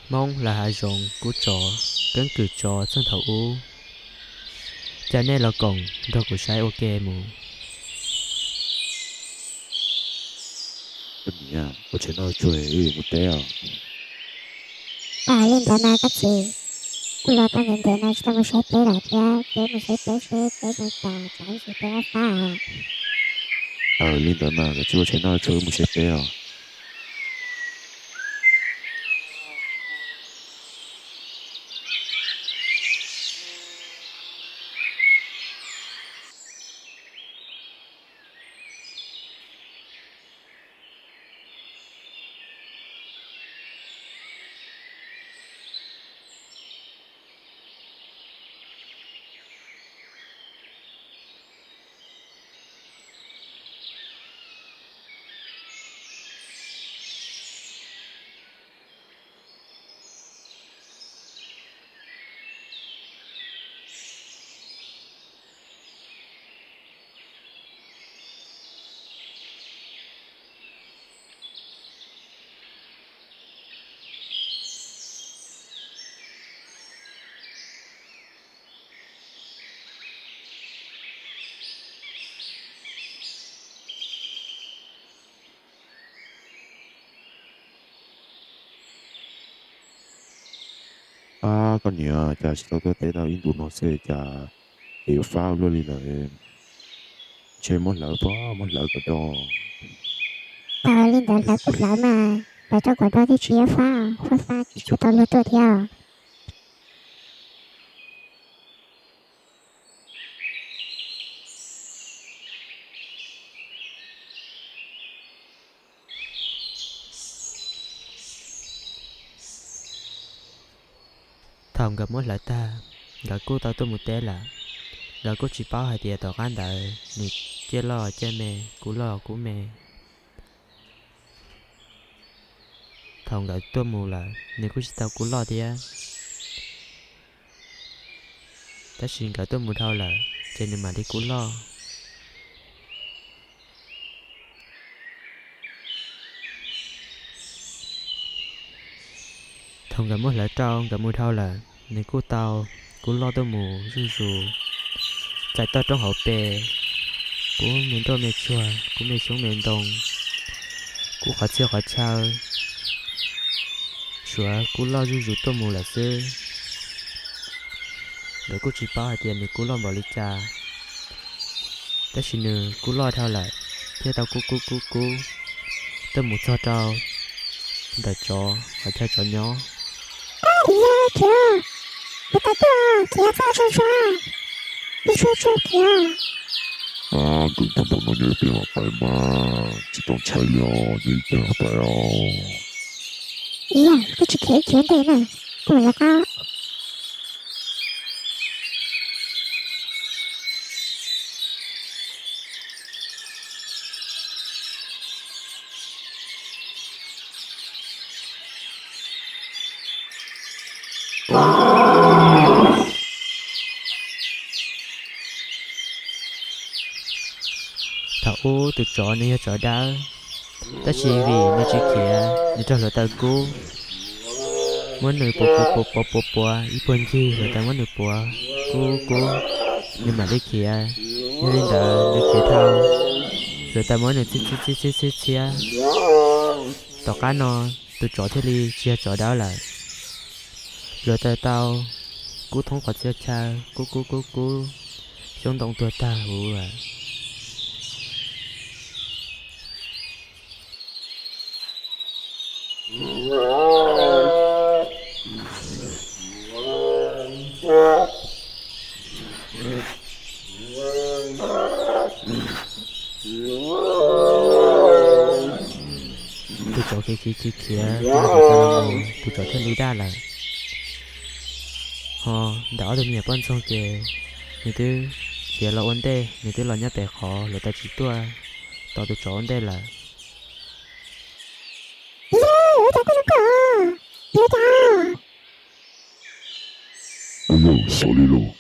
Hmoob lawv hav zoov kub tsov, keeb kwm tsov txheej thaum ub. Cas nej los koom nrog kuv saib ua ke mus. Koj niam, ua tshais noj tsuag wb yuav mus teb os. Li ntawd mas koj txiv, kuj los tau ntev ntev no tsis tau mus saib peb lawm thiab, peb mus saib peb seb peb mus tau tsov ib sim peb fab os. Li ntawd mas koj txiv, ua tshais noj tsuag wb mus saib peb os. Ab, koj niam, cas tsis tau tuaj teb tau ib ntus no xwb cas es yuav fab luaj li lawm. Ntshe muab hlawv pob, muab hlawv kom do. Li ntawd hlawv kuj hlawv mas, hlawv rau kom do thiaj tsis yuav fab, fab fab tsis tshua tau luag tuaj thiab. Thaum nkawd muab hlawv tag, nkawd kuj tau tuaj mus teb lawm. Nkawd kuj tsis paub hais tias tom qab ntawd nws ciaj loj ciaj me, kub loj kub me. Thaum nkawd tuaj mus lawm nws kuj tsis tau kub loj thiab, tab sis nkawd tuaj mus dhau lawm ces nws mam li kub loj. Thaum nkawd muab hlawv rau nkawd mus dhau lawm, nws kuj tau kub loj tuaj mus zuj zus, txais toj roob hauv pes, kub me nroj me tsuag, kub me xyoob me ntoo, kub qhov txhia qhov chaw, suav kub loj zuj zus tuaj mus lawm xwb. Nkawd kuj tsis paub hais tias nws kub loj npaum li cas, tab sis nws kub loj dhau lawm thiab tau kub kub kub kub tuaj mus txog rau ntawm tsov qhov chaw tsov nyob. Ab, khiav, khiav, khiav txog tso tso, khiav tso tso khiav. Ab, nkawd nrog npaum no nyob peb mam pais mas, tsis tau ntshai li os, nyob ib pliag mam pais os. Ib yam koj tsis khiav ib khiav ntej na, kuv mam li qab. Thaum ub tus tsov nws yog tsov dawb, tab sis vim nws tsis khiav, nws raug hluav taws kub, muab nws puav puav puav puav puav puav ib puag ncig, hluav taws muab nws puav kub kub, nws mam li khiav. Yog li ntawd nws khiav dhau, hluav taws muab nws txhiab txhiab txhiab txhiab txhiab. Tom qab no tus tsov thiaj li tsis yog tsov dawb lawm. Hluav taws tau kub thoob qhov txhia chaw, kub kub kub kub, xyoob ntoo tuag tag huv lawm. Tus tsov khiav khiav khiav khiav, tus tsov thiaj li daj lawm. Ho ntawm ob tug me nyuam poj ntxoog ces nws twb khiav los ua ntej, nws twb los nyob pem qhov hluav taws tsis tuaj tos tus tsov ua ntej lawm. Ua cas koj zoo koj? Ua cas? Ua yog xyov li los,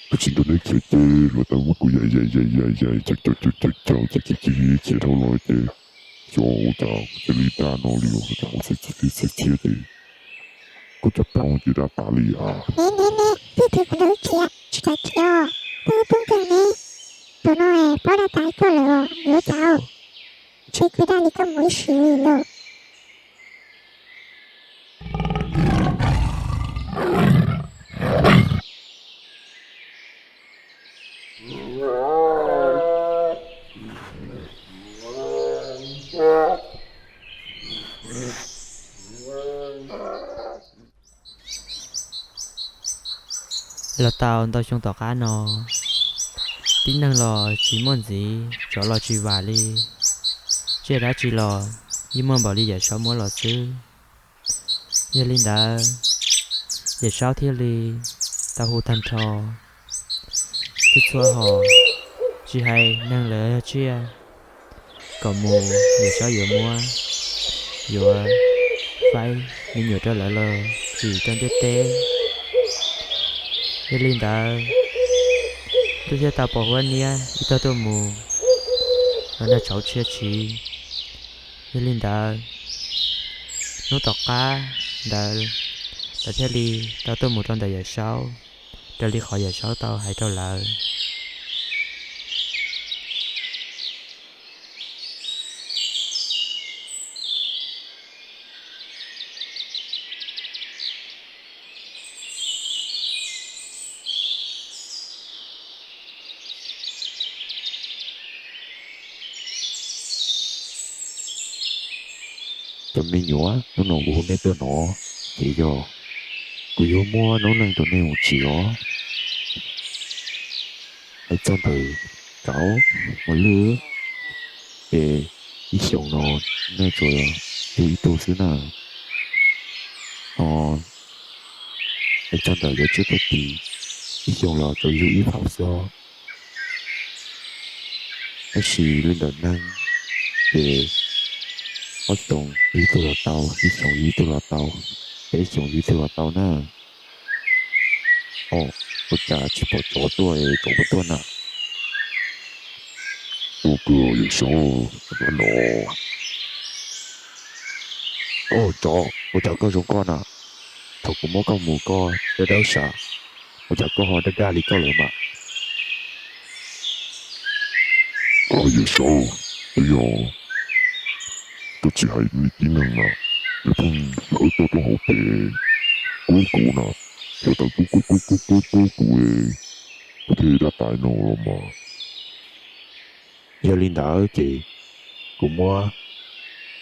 kuv tsis nrog neb khiav ces hluav taws muab kuv yaim yaim yaim yaim yaim caum caum caum caum caum ces khiav khiav khiav khiav dhau los ces xyov ua cas kuv cia li daj no li os, hluav taws muab txhiab txhiab txhiab txhiab ces Koj cov phooj ywg dab tas li as. Ne ne ne, twb tias kuv ntawd khiav tsis kam khiav os, twb tub nkeeg ne. Tus no paub dab tas kawg lawm, yuav cas, ntshe kuv dab li koj mus ib sim li lawm. Los tau ntau xyoo tom qab no, tib neeg los tsis muaj ntxiv, tsov los tsis vam li, tsiaj dab tsi los yeej muaj npaum li Yawm Saub muab los xwb. Yog li ntawd, Yawm Saub thiaj li tau hu tag nrho txhua txhua hom, tsis hais neeg los yog tsiaj, kom mus Yawm Saub yuav muab, yuav faib me nyuam rau lawv los tsim rau ntiaj teb. Yog li ntawd, twb thiaj tau pos huab niab ib tog tuaj mus los nag tshauv tshia tshiv. Yog li ntawd, hnub tom qab ntawd lawv thiaj li tau tuaj mus rau ntawm Yawm Saub, raws li qhov Yawm Saub tau hais rau lawv. Cov me nyuam, hnub no kuv hu nej tuaj no, ces yog kuv yuav muab noob neej rau nej mus tsim os. Hais txog ntawm kauv mos lwj, ces ib xyoos no nej tsuas yug ib tug xwb na. Ho hais txog ntawm cov tsiaj tag tis, ib xyoos los tsuas yug ib phaum xwb. Tab sis li ntawm neeg, ces ob xyoos yug ib tug los tau, ib xyoos yug ib tug los tau, peb xyoos yug ib tug los tau na. Ua cas tsis pom tsov tuaj, tsov puas tuaj na? Tuaj kawg Yawm Saub, no. Tsov, ua cas koj zoo koj na? Thaum kuv muab koj mus koj dawb dawb sav, ua cas koj ho daj daj li koj lawm mas? Yawm Saub, yog koj tsis hais li tib neeg na, nws pheej hlawv tuaj rau hauv pes kub kuv no, xyov tawm kub kub kub kub kub kub kuv, kuv thiaj dab tas no los mas. Yog li ntawd ces kuv muab,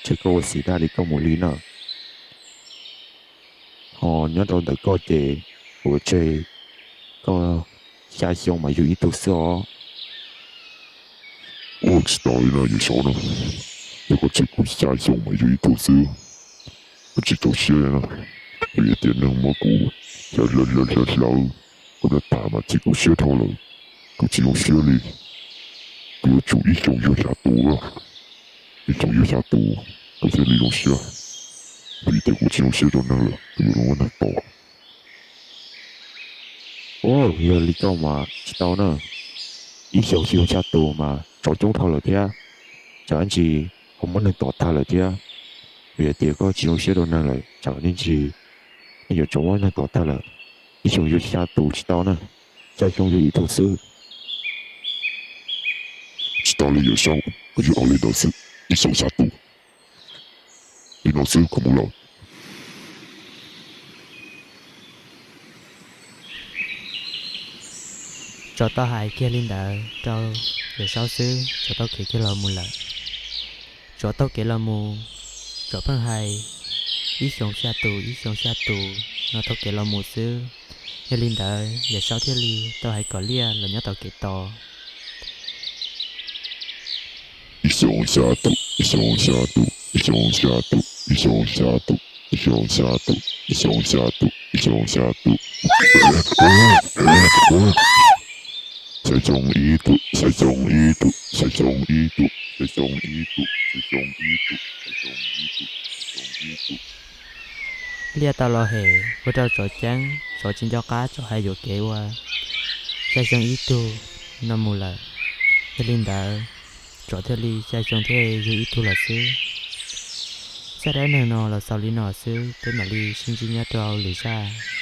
ntshe koj ua xim daj li koj mus li na. Ho nyob rau ntawm koj ces kuv tseg koj xya xyoo mas yug ib tug xwb os. Ua tsis tau li no Yawm Saub na, yog koj tseg kuv xya xyoo mas yug ib tug xwb, kuv tsis txaus siab li na. Vim tias neeg muab kuv hlawv hlawv hlawv hlawv, kuv dab tas mas txim kuv siab dhau lawm, kuv tsis zoo siab li. Kuv yuav tsum ib xyoos yug xya tus, ib xyoos yug xya tus, kuv thiaj li zoo siab. Vim tias kuv tsis zoo siab rau neeg lawm, kuv yuav los muab neeg tom. Yog li koj mas tsis tau na, ib xyoos yug xya tus mas tsov coob dhau lawm thiab, tsam ib ntsis ho muab neeg tom tag lawm thiab. Vim tias koj tsis zoo siab rau neeg lawm, tsam ib ntsis nej yuav tsum muab neeg tom tag lawm. Ib xyoos yug xya tus tsis tau na, xya xyoo yug ib tug xwb. Tsis tau li Yawm Saub, kuv yug li ntawd xwb, ib xyoos xya tus. Li no xwb kuv mus lawm. Tsov tau hais kiag li ntawd rau Yawm Saub xwb, tsov tau khiav kiag los mus lawm. Tsov taug kev los mus, tsov pheej hais ib xyoos xya tus, ib xyoos xya tus no taug kev los mus xwb. Yog li ntawd Yawm Saub thiaj li tau hais kom liaj los nyob tom kev tos. Ib xyoos xya tus, ib xyoos xya tus, ib xyoos xya tus, ib xyoos xya tus, ib xyoos xya tus, ib xyoos xya tus, ib xyoos xya tus. Xya xyoo ib tug, xya xyoo ib tug, xya xyoo ib tug, xya xyoo ib tug, xya xyoo ib tug, xya xyoo ib tug, xya xyoo ib tug, xya xyoo ib tug. Liaj tau los hem ua rau tsov ceeb, tsov tsis nco qab, tsov hais yuam kev ua xya xyoo ib tug no mus lawm. Yog li ntawd, tsov thiaj li xya xyoo thiaj yug ib tug los xwb. Zaj dab neeg no los xaus li no xwb, peb mam li sib ntsib nyob rau lwm zaj.